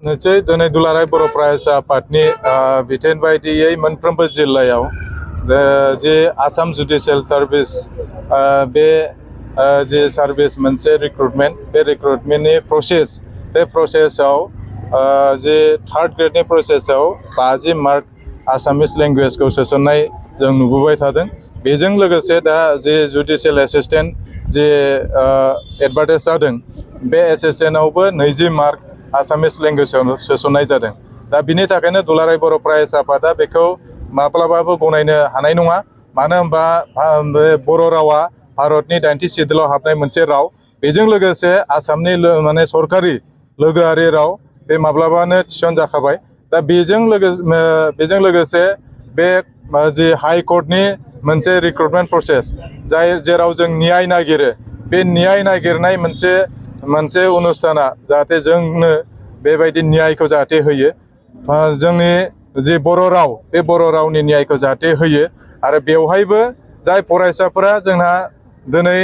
निश्चय दिनै दुलाराय बर' फरायसा आफादनि बिथोन बायदियै मोनफ्रोमबो जिल्लायाव जे आसाम जुडिशियल सार्भिस बे जे सार्भिस मोनसे रिक्रुटमेन्ट बे रिक्रुटमेन्टनि बे प्रसेसआव जे थार्ड ग्रेडनि प्रसेसआव 50 मार्क आसामिस लेंगुवेजखौ सोसननाय जों नुबोबाय थादों। बेजों लोगोसे दा जे जुडिशियल एसिस्टेन्ट जे एडभार्टाइज जादों बे एसिस्टेन्टआवबो 20 मार्क आसामिस लेंगुवेजाव सोसननाय जादों। दा बिनि थाखायनो दुलाराय बर' फरायसा आफादा बेखौ माब्लाबाबो गनायनो हानाय नङा। मानो होनबा बर' रावा भारतनि 90 सिडुलाव हाबनाय मोनसे राव। बेजों लोगोसे आसामनि माने सरकारि लोगोआरि राव बे माब्लाबानो थिसनजाखाबाय। दा बेजों लोगोसे बे जे हाइ कर्टनि मोनसे रिक्रुटमेन्ट प्रसेस जेराव जों न्याय नागिरो, बे न्याय नागिरनाय मोनसे अनुष्ठाना जाहाथे जोंनो बेबायदि न्यायखौ जाहाथे होयो, जोंनि जे बर' राव बे बर' रावनि न्यायखौ जाहाथे होयो। आरो बेवहायबो जाय फरायसाफोरा जोंहा दिनै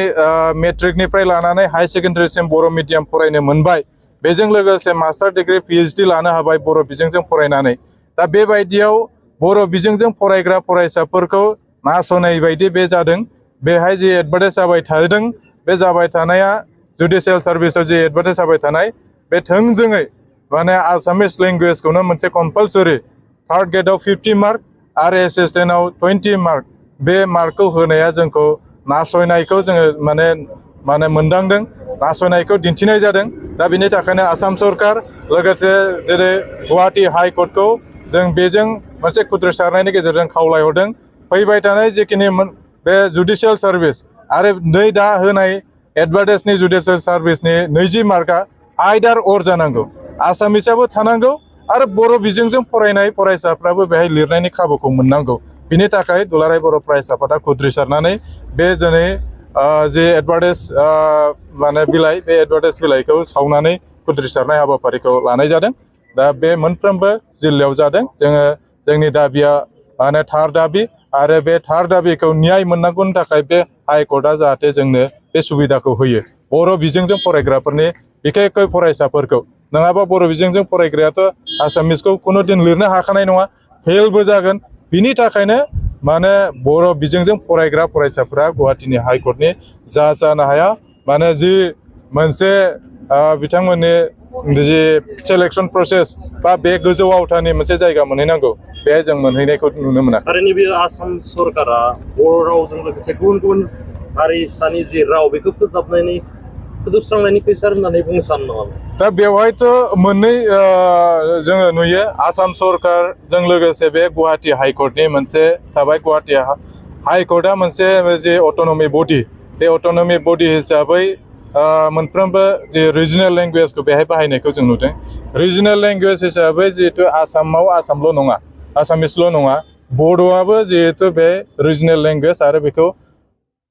मेट्रिकनिफ्राय लानानै हाई सेकेन्डारिसिम बर' मिडियाम फरायनो मोनबाय, बेजों लोगोसे मास्टार डिग्री PhD लानो हाबाय बर' बिजोंजों फरायनानै। दा बेबायदियाव बर' बिजोंजों फरायग्रा फरायसाफोरखौ नासयनाय बायदि बे जादों। बेहाय जे एडभार्टाइज जाबाय थादों, बे जाबाय थानाया जुडिशियल सार्भिसआव जे एडभार्टाइज जाबाय थानाय बे थोंजोङै माने आसामिस लेंगुवेजखौनो मोनसे कम्पालसरि थार्ड ग्रेडआव 50 मार्क आरो एसिस्टेन्टआव 20 मार्क बे मार्कखौ होनाया जोंखौ नासयनायखौ जोङो माने मोनदांदों, नासयनायखौ दिन्थिनाय जादों। दा बिनि थाखायनो आसाम सरकार लोगोसे जेरै गुवाहाटी हाइ कर्टखौ जों बेजों मोनसे खुद्रिसारनायनि गेजेरजों खावलायहरदों। फैबाय थानाय जिखिनि बे जुडिशियल सार्भिस आरो नै दा होनाय एडभार्टाइजनि जुडिशियल सार्भिसनि 20 मार्कआ आयदार अर जानांगौ, आसामिसाबो थानांगौ आरो बर' बिजोंजों फरायनाय फरायसाफ्राबो बेहाय लिरनायनि खाबुखौ मोननांगौ। बिनि थाखाय दुलाराय बर' फरायसा आफादा खुद्रिसारनानै बे दिनै जे एडभार्टाइज माने बिलाइ, बे एडभार्टाइज बिलाइखौ सावनानै खुद्रिसारनाय हाबाफारिखौ लानाय जादों। दा बे मोनफ्रोमबो जिल्लायाव जादों। जोंनि दाबिया माने थार दाबि, आरो बे थार दाबिखौ न्याय मोननांगौनि थाखाय बे हाइ कर्टआ जाहाथे जोंनो बे सुबिदाखौ होयो बर' बिजोंजों फरायग्राफोरनि बिखेखै फरायसाफोरखौ। नङाबा बर' बिजोंजों फरायग्रायाथ' आसामिसखौ कुनु दिन लिरनो हाखानाय नङा, फेलबो जागोन। बिनि थाखायनो माने बर' बिजोंजों फरायग्रा फरायसाफोरा गुवाहाटीनि हाइ कर्टनि जानो हाया। माने जि मोनसे बिथांमोननि जि सेलेक्सन प्रसेस बा बे गोजौ आवथानि मोनसे जायगा मोनहैनांगौ, बेहाय जों मोनहैनायखौ नुनो मोना। आरो नैबे आसाम सरकारा बर' रावजों लोगोसे गुबुन हारिसानि जि राव बेखौ फोजोबस्रांनायनि फैसार होननानै बुंनो सानो नामा? दा बेवहायथ' मोननै जोङो नुयो। आसाम सरकारजों लोगोसे बे गुवाहाटी हाइ कर्टनि मोनसे थाबाय। गुवाहाटी हाइ कर्टआ मोनसे जे अट'नमि बडि, बे अट'नमि बडि हिसाबै मोनफ्रोमबो जे रिजनेल लेंगुवेजखौ बेहाय बाहायनायखौ जों नुदों। रिजनेल लेंगुवेज हिसाबै जिहेतु आसामाव आसामल' नङा, आसामिसल' नङा, बड'आबो जिहेतु बे रिजनेल लेंगुवेज आरो बेखौ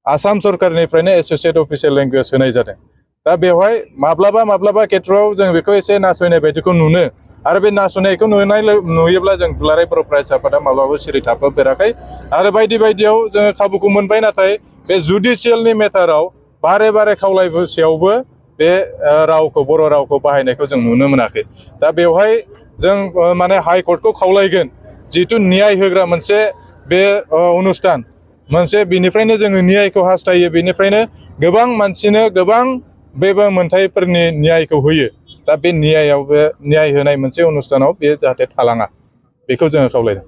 आसाम सरकारनिफ्रायनो एस'सियेट अफिसियेल लेंगुवेज होनाय जादों। दा बेवहाय माब्लाबा खेथ्रआव जों बेखौ एसे नासयनाय बायदिखौ नुनो, आरो बे नासयनायखौ नुयोब्ला जों दुलाराय बर' फरायसा आफादा माब्लाबाबो सिरि थाफेराखै। आरो बायदियाव जोङो खाबुखौ मोनबाय, नाथाय बे जुडिशियेलनि मेटाराव बारे खावलायसेयावबो बे रावखौ, बर' रावखौ बाहायनायखौ जों नुनो मोनाखै। दा बेवहाय जों माने हाइ कर्टखौ खावलायगोन, जिहेतु न्याय होग्रा मोनसे बे अनुष्ठान मोनसे, बेनिफ्रायनो जोङो न्यायखौ हास्थायो, बेनिफ्रायनो गोबां मानसिनो गोबां बेबो मोनथायफोरनि न्यायखौ होयो। दा बे न्याय होनाय मोनसे अनुष्ठानाव बे जाहाथे थालाङा, बेखौ जोङो खावलायदों।